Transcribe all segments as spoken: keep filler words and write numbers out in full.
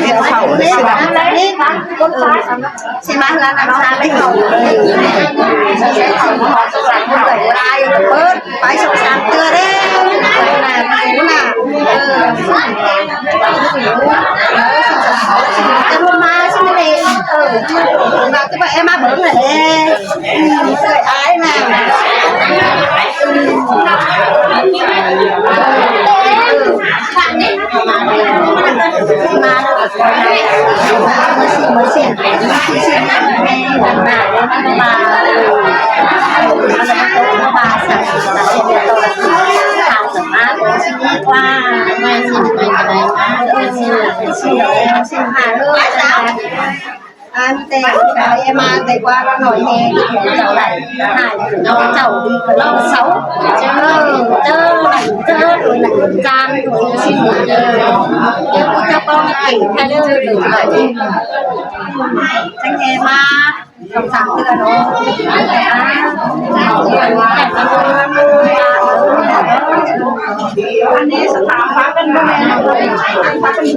Ết khảu, ết khảu. Ê, ꞌmá, ꞌcốn ꞌphạ. Sê ꞌmá ꞌhứa năm sa ꞌmí khảu. Lai ꞌcọ bớt, pay sông sam ꞌtưa đê. Lai nả, ꞌmá nả. Ơ. Ơ, sông sam. Ê, ꞌmá ꞌmá, sông sam ꞌmá đê. Ơ. ꞌMá ꞌcọ báu ꞌmá bớng đê. Ơ, ái nả. Ơ. Ăn té, ê, ꞌmá té ꞌquá ꞌnọi ꞌnị, chảu đảy, hả, chảu, chảu đi, ꞌcọ ꞌlống sáu. Chớ, chớ, chớ, chớ, chớ, chắng, chắng, chắng, chắng, chắng, chắng, chắng, chắng, chắng, chắng, ê, ꞌmá, sông sam ꞌtưa đô. Ăn ꞌnị, sông sam ꞌphạ ꞌcốn ꞌmá ꞌnị.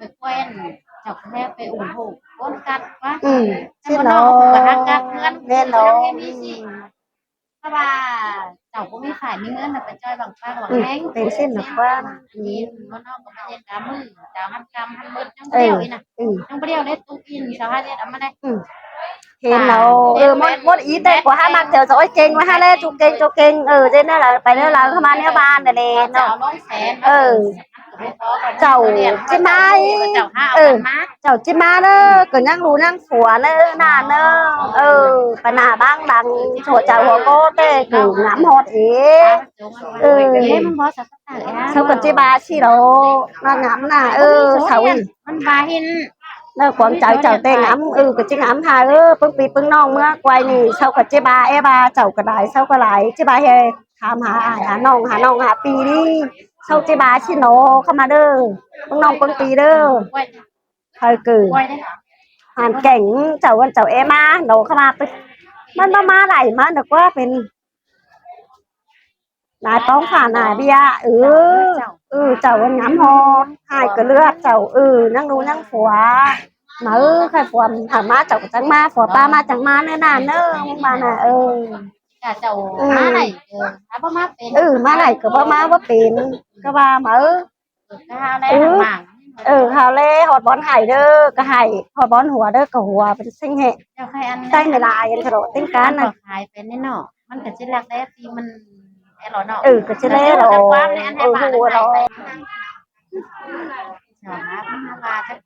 pay ꞌquám, chảu ꞌcọ ꞌhế pay ủng hộ ꞌcốn cắt ꞌquá. Ừ, ꞌsịn ꞌnớ. Mơn ꞌnọng ꞌcọ hák cắt ꞌngớn, ꞌmen ꞌnọng. Chắng ꞌmí ꞌsịn. Pua ꞌva chảu ꞌcọ ꞌmí phải ꞌmí ꞌngớn ꞌnớ, pay ꞌchoi bang ꞌpá bang ꞌhéng. Pên ꞌsịn ꞌnớ ꞌquá. Mơn ꞌnọng ꞌcọ ꞌmí ꞌdệt cá ꞌmự, chảu ꞌhăn căm ꞌhăn ꞌmự, chắng ꞌpưa điêu ꞌnị ꞌnớ. Chắng ꞌpưa điêu đảy ꞌtụ kin, chảu ꞌhại ꞌdệt ꞌmá đảy. Hên nả, ơ, mốt, mốt í ꞌtếng ꞌcọ hák ꞌmặc chảu dối ꞌkêng ꞌmá hák ꞌlế ꞌchu ꞌkêng ꞌchu ꞌkêng, ơ, ꞌdệt ꞌnớ lả pay ꞌnớ lả ꞌcọ ꞌmá ꞌnéo ꞌván đảy ꞌnớ ꞌnọ. Ơ, chảu ꞌchí ꞌmá, ơ, chảu ꞌchí ꞌmá ꞌnớ, ꞌcọ ꞌnhắng ꞌlụk ꞌnhắng phua ꞌnớ ꞌnặn ꞌnớ, ơ, pay nả bang lăng, ꞌchua chảu ꞌhua ꞌcọ ꞌtẹ ꞌcọ ngắm ꞌhọt ế. Ơ, sau ꞌcọ ꞌchí ꞌva ꞌsị lo, ꞌnặn ngắm ꞌnớ, ơ, sau ꞌnị. ꞌNớ cuông chaư chảu ꞌtẹ ngắm, ơ, ꞌcọ ꞌchí ngắm hả, ơ, ꞌpứng ꞌpi ꞌpứng ꞌnọng ꞌmứa quay ꞌnị, sau ꞌcọ ꞌchí ꞌva é ꞌva chảu ꞌcọ lai, sau ꞌcọ lai, ꞌchí ꞌva hê, tham hả ải hả ꞌnọng, hả ꞌnọng hả ꞌpi ꞌnị, sau ꞌchí ꞌva ꞌsị lo, ꞌcọ ꞌmá đơ, ꞌpứng ꞌnọng ꞌpứng ꞌpi đơ. Hơi cử. Hoàn cảnh chảu ꞌván chảu é ꞌmá, nó ꞌcọ ꞌmá pên. ꞌMắn ꞌmá ꞌmá đảy ꞌmá ꞌnớ ꞌquá pên. Lai ꞌpóng phả nả ꞌviạk, ư, ư, chảu ꞌván ngắm ꞌhọt, hai ꞌcọ ꞌlượt chảu, ư, ꞌnhắng ꞌlụk ꞌnhắng phua. Máư, khai phua, hảư ꞌmá chảu ꞌcọ chắng ꞌmá, phua ꞌpa ꞌmá chắng ꞌmá ꞌnớ ꞌnặn ꞌnớ, ꞌmá ꞌnớ, ư. Chảu, ư, ꞌmá đảy, ư, ꞌmá báu ꞌmá pên. Ư, ꞌmá đảy ꞌcọ báu ꞌmá báu pên, ꞌcọ ꞌva máư. Ư. Ư, hảư ꞌlế ꞌhọt bón hảy đơ, ꞌcọ hảy, ꞌhọt bón hua đơ, ꞌcọ hua pên ꞌsịn ꞌhế. Chảu khai ăn ꞌtếng ꞌnị lai ăn thả ꞌtếng cán ꞌnặn. ꞌCọ khai pên ꞌnị ꞌnọ. ꞌMắn ꞌcọ ꞌchí ꞌlặc đé ꞌpi ꞌmắn é lo ꞌnọ. Ư, ꞌcọ ꞌchí đé lo. Ư, hua lo. Chảu hák ꞌmá ꞌva chắc.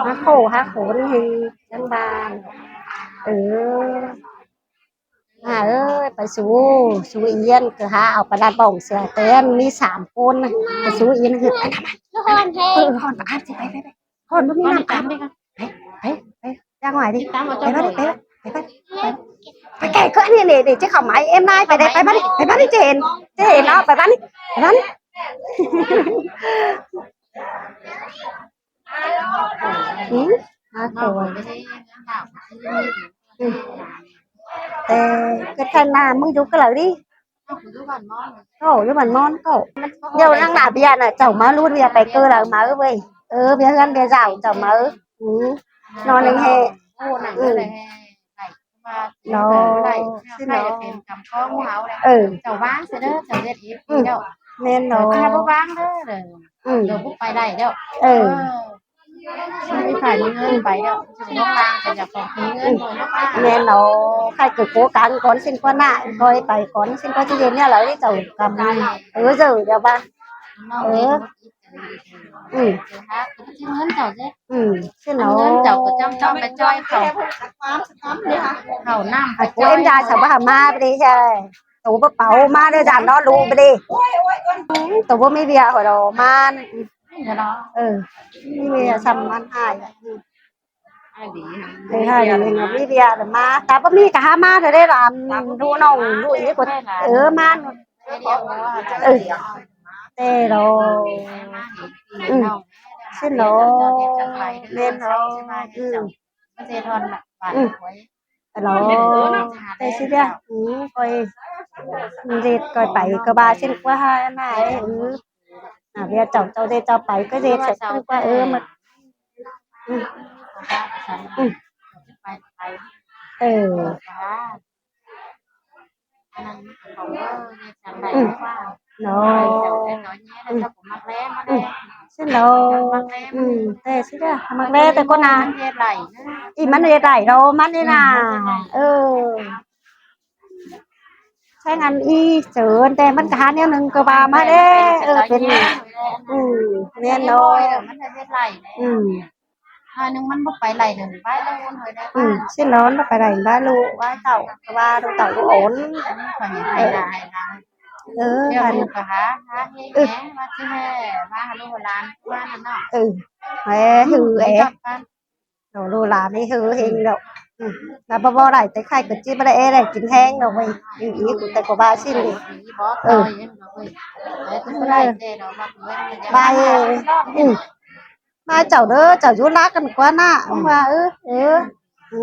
Hák khổ, hák khổ ꞌnị hên chắng ꞌva. Ư. Hả ơi, pay sú, sú yên ꞌcọ hả au pay ꞌlạ bỏng sửa tên, ꞌmí sam ꞌcốn ꞌnớ. Pay sú yên ꞌcọ. Ư, hòn pay áp ꞌsị, pay, pay, pay. Hòn báu ꞌmí ꞌnặm áp. Pay, pay, pay, ra ngoài đi. Pay ꞌmá đi, pay, pay, pay. Pay kẻ ꞌcọ ꞌnị, ꞌnị, ꞌnị, ꞌchí khảu máy, êm nai, pay đảy, pay ꞌmá đi, pay ꞌmá đi, ꞌchí hên. ꞌChí hên ꞌnớ, pay ꞌmá đi, pay ꞌmá đi. Ư, hả, khổ. Ư. Ê, ꞌcọ ꞌkhạy ꞌnạ ꞌmứng dú ꞌcọ lả đi. Ơ, dú bản ꞌmón ꞌcọ. ꞌDiu ꞌnăng nả ꞌviạk ꞌnạ, chảu máư ꞌlụk ꞌviạk pay ꞌcọ lả máư ꞌvới. Ơ, ꞌviạk ꞌhướn ꞌviạk dảo chảu máư. Ư. Nó ꞌnưng ꞌhế. Ư. Nó, xin nó. Ơ. Chảu ꞌváng sia đé, chảu ꞌdệt ꞌhịt. Ơ. Đảy. ꞌMen nó. Chảu ꞌchí ꞌva ꞌváng đé, đảy. Ơ. Chảu báu pay đảy đé. Ơ. Ơ. ꞌMí phải ꞌmí ꞌngớn pay đé. Chảu báu ꞌváng, chảu ꞌchí khong ꞌmí ꞌngớn thôi ꞌnớ. ꞌMen nó. Khai ꞌcọ ꞌcố cắn cón ꞌsịn ꞌquá ꞌnạ, ꞌcoi pay cón ꞌsịn ꞌquá ꞌchí dên ꞌnị lả đi chảu cắm. Ơ, dú đé ꞌva. Ơ. Ư. Ư, xin nó. Hảư ꞌcọ êm dai sau báu hảư ꞌmá báu đi ꞌchí. Tô báu páo ꞌmá đé dản nó ꞌlụk báu đi. Tô báu ꞌmí ꞌviạk khỏi lo ꞌmá. Ư. ꞌMí ꞌviạk sắm ꞌmắn hả. Ư, hả, ꞌmí ꞌviạk ꞌmá. Ta báu ꞌmí ꞌcọ hả ꞌmá thôi đé lả, ꞌlụk ꞌnọng, ꞌlụk ꞌnị ꞌcọ. Ư, ꞌmá. Ư. Té lo. Ư. Xin lo. ꞌMen lo. Ư. Ư. Lo. Té ꞌsịn đé. Ư, ꞌcoi. ꞌDệt ꞌcoi pay ꞌcọ ꞌva ꞌsịn ꞌquá hả ꞌnạ. Ư. Nả ꞌviạk chảu chảu ꞌdệt chảu pay ꞌcọ ꞌdệt sia ꞌsịn ꞌquá. Ư, ꞌmá. Ư. Ư. Ơ. Ư. Nó. Ư. Xin lo. Ư, té ꞌsịn đé. ꞌMặc ꞌlế té ꞌcốn ꞌnạ. Ê, ꞌmắn ꞌdệt đảy lo, ꞌmắn ꞌnị ꞌnạ. Ơ. Chắng ăn ꞌnị, chảu ꞌnặn té ꞌmắn ꞌcọ hả ꞌnéo ꞌnưng ꞌcọ ꞌva ꞌmá đé. Ơ, pên. Ư, ꞌmen lo. Ư. Ư, xin lo, báu pay đảy ꞌva ꞌlụk, ꞌva chảu, ꞌcọ ꞌva ꞌlụk chảu ꞌlụk ổn. Ư, hả. Ư. Ư. Ê, hư, ê. Nó ꞌlụk lả ꞌnị hư hên lo. Ư. Lả báu báu đảy té khai ꞌcọ ꞌchí báu đảy é đảy kin ꞌhéng lo ꞌvới. Ư, ꞌnị ꞌcọ té ꞌcọ ꞌva ꞌsịn đi. Ư. Ơ. Ơ. Bai. Ư. ꞌMá chảu đé, chảu dú lác căn ꞌquá ꞌnạ. Ư. Ư. Ư.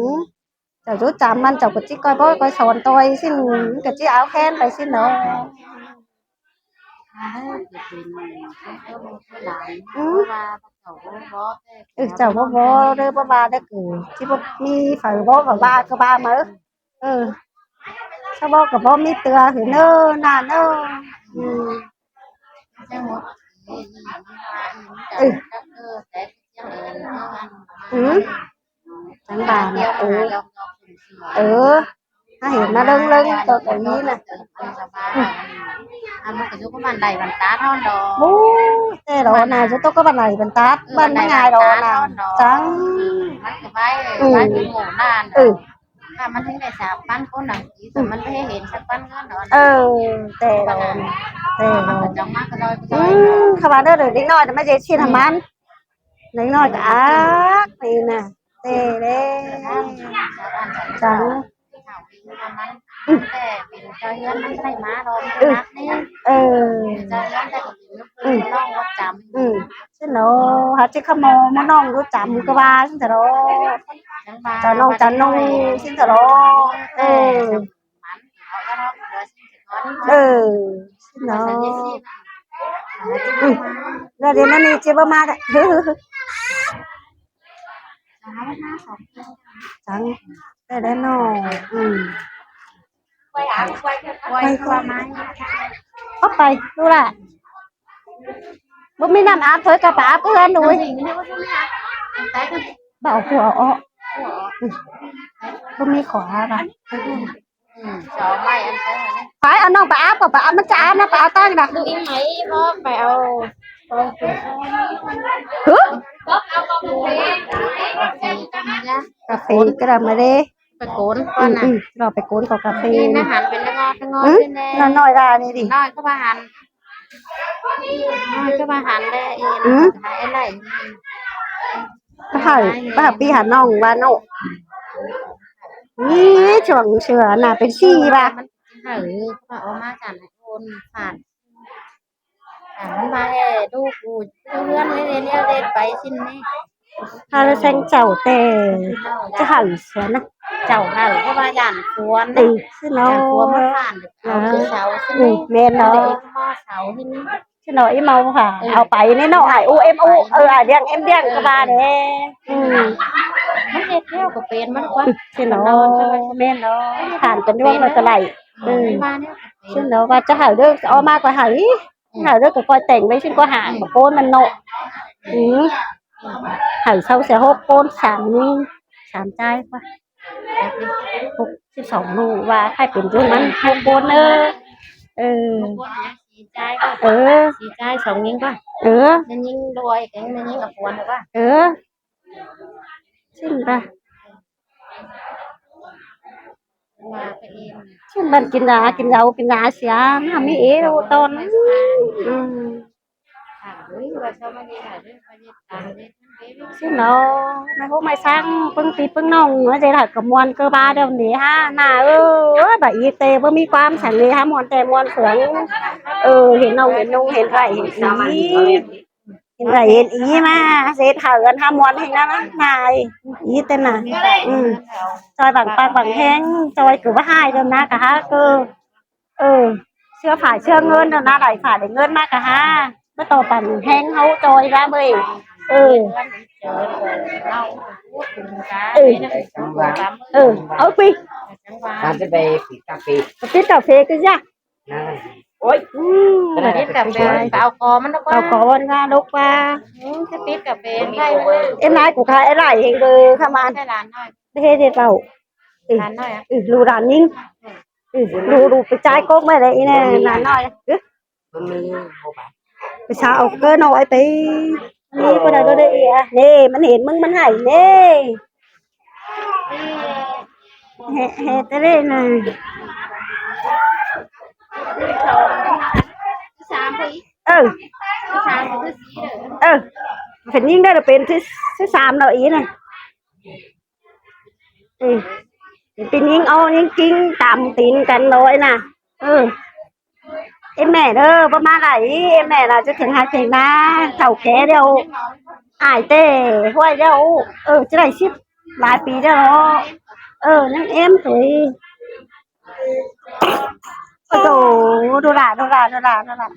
Chảu dú chăm ꞌmắn chảu ꞌcọ ꞌchí ꞌcoi bók ꞌcoi son ꞌtoi ꞌsịn, ꞌcọ ꞌchí au khen pay ꞌsịn lo. Ư. Ư, chảu báu bók đé, báu ꞌva đé ꞌcọ. ꞌChí báu ꞌmí phaư bók ꞌcọ ꞌva, ꞌcọ ꞌva máư. Ư. Chảu bók ꞌcọ báu ꞌmí ꞌtưa hảư ꞌnớ, ꞌnặn ꞌnớ. Ư. Ư. Ư. Chắng bà nè. Ư. Ư. Há hên ꞌmá ꞌlớng ꞌlớng ꞌtọ ꞌcọ ꞌnị nả. Ư. Bú, té đó nả, dú ꞌtọ ꞌcọ băn đảy băn tát, băn ꞌmá ngại đó nả. Chắng. Ư. Ư. Ơ, té đó. Té đó. Ư, khả ꞌva đó đék ꞌnọi ꞌmá dễ ꞌsịn hả ꞌmắn. Đék ꞌnọi ꞌcọ ác ꞌnị nả. Té đé. Chắng. Ư. Ư. Ư. Ư. ꞌSịn đó, hả ꞌchí khăm ꞌmá ꞌmá ꞌnọng dú chăm ꞌcọ ꞌva ꞌsịn đó. Chả ꞌnọng chả ꞌnọng ꞌsịn đó. Ư. Ư. ꞌSịn đó. Ư. Ra đến ꞌnị ꞌchí báu ꞌmá đảy. Chắng. Té đé ꞌnọ. Ư. Quay qua mai. Óp pay, ꞌlụk ꞌlạ. Báu ꞌmí ꞌnặm áp thôi, ꞌcọ pay áp ꞌcứ ꞌhướn đuối. Bảo của ọ. Báu ꞌmí khóa ꞌva. Phải, ꞌnọng pay áp ꞌcọ pay áp, ꞌmắn ꞌchí áp ꞌnớ, pay áp ꞌtáng nả. Hứ? Cà phê ꞌcọ đảy ꞌmá đé. Pay cốn ꞌcọ nả. Ư, ꞌcọ pay cốn ꞌcọ cà phê. ꞌNọ ꞌnọi ꞌva ꞌnị đi. ꞌNọi ꞌcọ ꞌva hẳn. ꞌNọi ꞌcọ ꞌva hẳn đé. Ư. Hảư, hảư ꞌpi hảư ꞌnọng ꞌva ꞌnọ. ꞌNị chuông sửa nả pên ꞌsị ꞌva. Hảư, ꞌcọ ꞌva ꞌmá chản ôn phản. Ơ, ꞌmắn ꞌva ê, đu cu, đu ꞌhướn ꞌnị, ꞌnị, ꞌnị, pay ꞌsịn ꞌnị. Hả, ꞌlẹo seng chảu té, chả hảư sửa nả. Chảu hảư, ꞌcọ ꞌva dản phua nả. Ư, ꞌsịn đó. Dản phua ꞌmá phản, au ꞌchí sau ꞌsịn ꞌnị. Ư, ꞌmen đó. Ê, ꞌmá sau ꞌsịn ꞌnị. ꞌSịn đó, ê ꞌmá hả, au pay ꞌnị ꞌnọ, ai ú êm ú, ơ, ai ꞌdiăng êm ꞌdiăng ꞌcọ ꞌva đé. Ư. ꞌMắn ꞌdệt ꞌlẹo ꞌcọ pên ꞌmắn ꞌquá. Ư, ꞌsịn đó, ꞌmen đó. Phản pên ꞌluống ꞌnọi ꞌcọ đảy. Ư. ꞌSịn đó, ꞌva chả hảư đé, ók ꞌmá ꞌcọ hảư. Hảư đé ꞌcọ ꞌcoi tẻng ꞌvạy ꞌsịn ꞌcọ hả, ꞌcọ ꞌcốn ꞌnặn ꞌnọ. Ư. Hảư sau sia hốc ꞌcốn, sam ꞌnị, sam ꞌchái ꞌquá. Hốc síp song ꞌnụ ꞌva, khai pên ꞌcốn ꞌmắn, hốc ꞌcốn ơ. Ư. Ư. Ư. ꞌSịn ꞌva. ꞌSịn băn kin đa, kin đao, kin đa sia, ꞌmá ꞌmí ế ꞌlẹo ꞌtọn. Ư. ꞌSịn đó, ꞌmá ꞌhụ ꞌmá ꞌsáng, ꞌpứng ꞌpi ꞌpứng ꞌnọng, ꞌmá dê hảư ꞌcọ ꞌmuôn ꞌcọ ꞌva đéo ꞌnị hả, nả ơ, ꞌva ꞌí té báu ꞌmí ꞌquám săng ꞌnị hả, ꞌmuôn té ꞌmuôn phướng. Ơ, hên ꞌnọng hên ꞌnọng, hên ꞌvạy hên ꞌí. Hên ꞌvạy hên ꞌí ꞌmá, dệt hảư ăn hả ꞌmuôn hên ꞌnặn nả, ꞌí té nả. Ư. ꞌChoi bảng pang bảng ꞌhéng, ꞌchoi ꞌcọ báu ꞌhại đaư nả ꞌcọ hả ꞌcọ. Ơ, ꞌsứa phải ꞌsứa ꞌngớn đaư nả, đảy phải đảy ꞌngớn ꞌmá ꞌcọ hả. Báu ꞌto pang ꞌhéng ꞌháu ꞌchoi ꞌva ꞌmơi. Ơ. Ơ. Ơ, au ꞌpi. Ăn ꞌchí pay pít cà phê. Pít cà phê ꞌcứ ꞌdạk. Ôi. Ư, pít cà phê, au co ꞌmắn độc ꞌva. Au co ꞌmắn ꞌva độc ꞌva. Ư, ꞌchí pít cà phê. Ê, nái cu khai ê đảy hên đơ khả ꞌmắn. Đé đé đau. Ư, đu đàn ꞌnhính. Ư, đu đu pay ꞌchái cốc ꞌmá đé ꞌnị nả, đàn ꞌnọi. Ư. Pay sau au ꞌcọ ꞌnọi pay. ꞌNị ꞌcọ đa đu đé ꞌnị. ꞌNị, ꞌmắn hên ꞌmứng ꞌmắn hảư ꞌnị. Hê, hê, té đé nả. Ơ. Ơ. Pên ꞌnhính đé, pên thứ, thứ sam ꞌnọi ꞌnị nả. Ư. Pên ꞌnhính ó ꞌnhính ꞌkính tam tin căn ꞌnọi nả. Ư. Ê mẹ đơ, báu ꞌmá đảy, ê mẹ là ꞌchí thẻng hák thẻng ꞌná, thảu ké ꞌlẹo. Ải té, ꞌhuai ꞌlẹo. Ơ, ꞌchí đảy síp lai pi ꞌlẹo. Ơ, ꞌnhắng êm tuổi. Ơ, đu đa, đu đa, đu đa, đu đa.